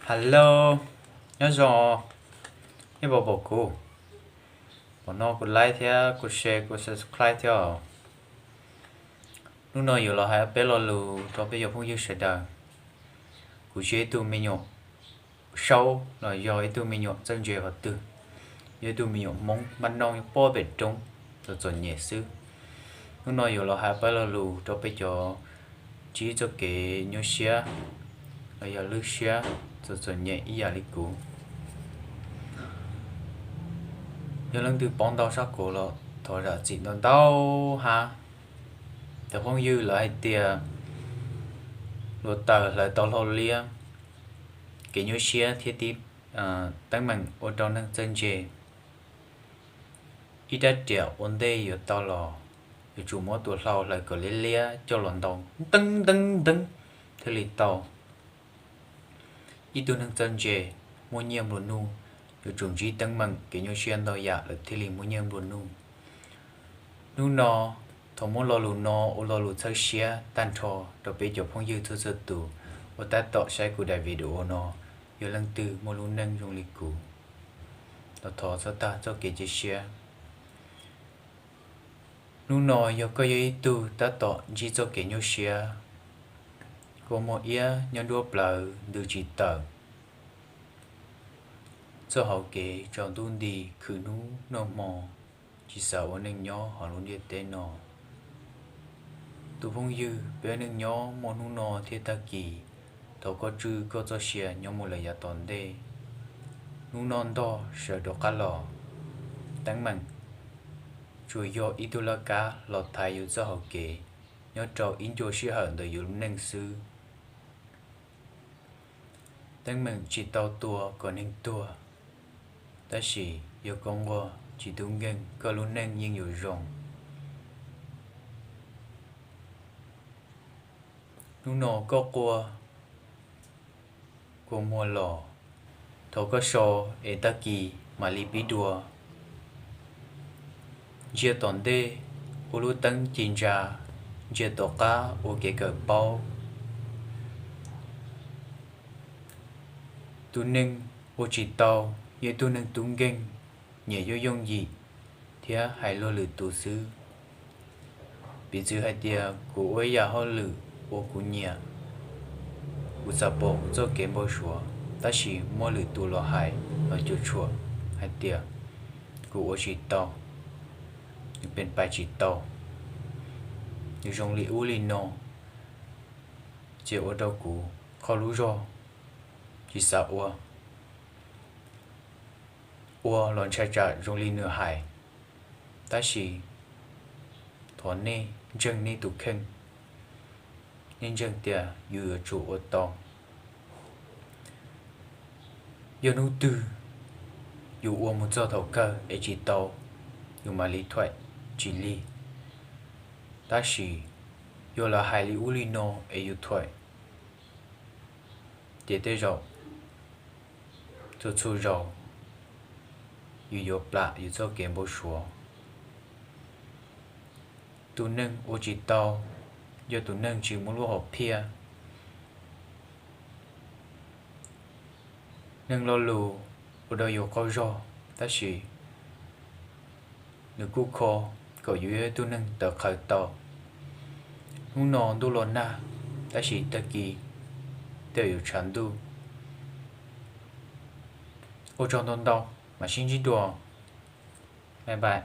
Hello, nyob zoo, nej puas pom kuv? Pom no kuv like thiab kuv share kuv subscribe thiab os. Hnub no yuav los hais peb lo lus rau peb cov phooj ywg sawv daws. Kuv tsis yog ib tug me nyuam Saub los yog ib tug me nyuam txawj ntse qhov twg, yog ib tug me nyuam Hmoob npaj noj nyob pem roob txom txom nyem xwb. Hnub no yuav los hais peb lo lus rau peb cov ntsib txoj kev nyuaj siab los yog lwj siab txom txom nyem ib yam li kuv. Yog leej twg paub ntau sab kuv los thov zam txim ntau ntau hab. Cov phooj ywg lawv hais tias luag taws hlawv tau hlau liab, kev nyuaj siab thiab tib teeb meem ua rau neeg txawj ntse. Ib rab riam ua ntej yuav tau los, yuav tsum muab tus hlau hlawv kom liab liab coj los ntaus nteeb nteeb nteeb thiaj li tau. Ib tug neeg txawj ntse muaj nyiaj nplua nuj, yuav tsum ntsib teeb meem kev nyuaj siab ntau yam lawm thiaj li muaj nyiaj nplua nuj. Hnub no thov muab lo lus no ua lo lus txhawb siab tag nrho rau peb cov phooj ywg txhua txhua tus uas tab tom saib kuv daim video no. Yog leej twg muaj lub neej zoo li kuv los thov txhob tag txoj kev cia siab. Hnub no yog koj yog ib tug tab tom ntsib txoj kev nyuaj siab, kua muag iab nyob nruab plawv ntws tsis tawm, txoj hauv kev tsaus ntuj nti khwv hnub noj hmo, tsis xav ua neej nyob hauv lub ntiaj teb no. Tus phooj ywg, peb neej nyob muaj hnub no thiab tag kis, thov koj tswj koj txoj sia nyob mus lawm yav tom ntej. Hnub no ntog sawv rov qab los, teeb meem tsuas yog ib tug laj kab los thaiv yus txoj hauv kev nyob rau ib ncua sij hawm ntawm yus lub neej xwb. Teeb meem tsis tau tua kom neeg tuag, tab sis yog koj nquag tsis tub nkeeg koj lub neej yeej yuav zoo. Hnub no koj quaj kua muag los, thov koj so es tag kis mam li pib dua. Ntsia tom ntej ua lub teeb ci ntsa, ntsia tom qab ua kev kawm paub. Tus neeg ua tsis tau yog ib tug neeg tub nkeeg, nyiam yooj yooj yim thiab hais luag lwm tus xwb. Piv txwv hais tias kuv ua ib yam hauj lwm uas kuv nyiam, kuv xav pom kuv txoj kev npau suav, tab sis muaj lwm tus los hais los cuam tshuam hais tias kuv ua tsis tau, nws pes pais tsis tau, nws zoo li ub li no, ces ua rau kuv qhov lub zog tsis xav ua. Ua los ntshai tsam zoo li nws hais, tab sis thov nej ntseeg nej tus kheej, nej ntseeg tias yus yuav tsum ua tau. Yog hnub twg yus ua mus txog thaum kawg es tsis tau, yus mam li thuam tsis lig. Tab sis yog lawv hais li ub li no es yus thuam, ces tej zaum txhua txhua zaus yus yuav plam yus txoj kev npau suav. Tus neeg ua tsis tau yog tus neeg tsis muaj lub hom phiaj. Neeg lo lus ua rau yus qaug zog, tab sis nws kuj kho kom yus yog ib tug neeg tawv qhawv tau. Hnub no ntuj los nag, tab sis tag kis tej zaum yuav tshav ntuj. Ua tsaug ntau ntau, mam sib ntsib dua. Bye bye.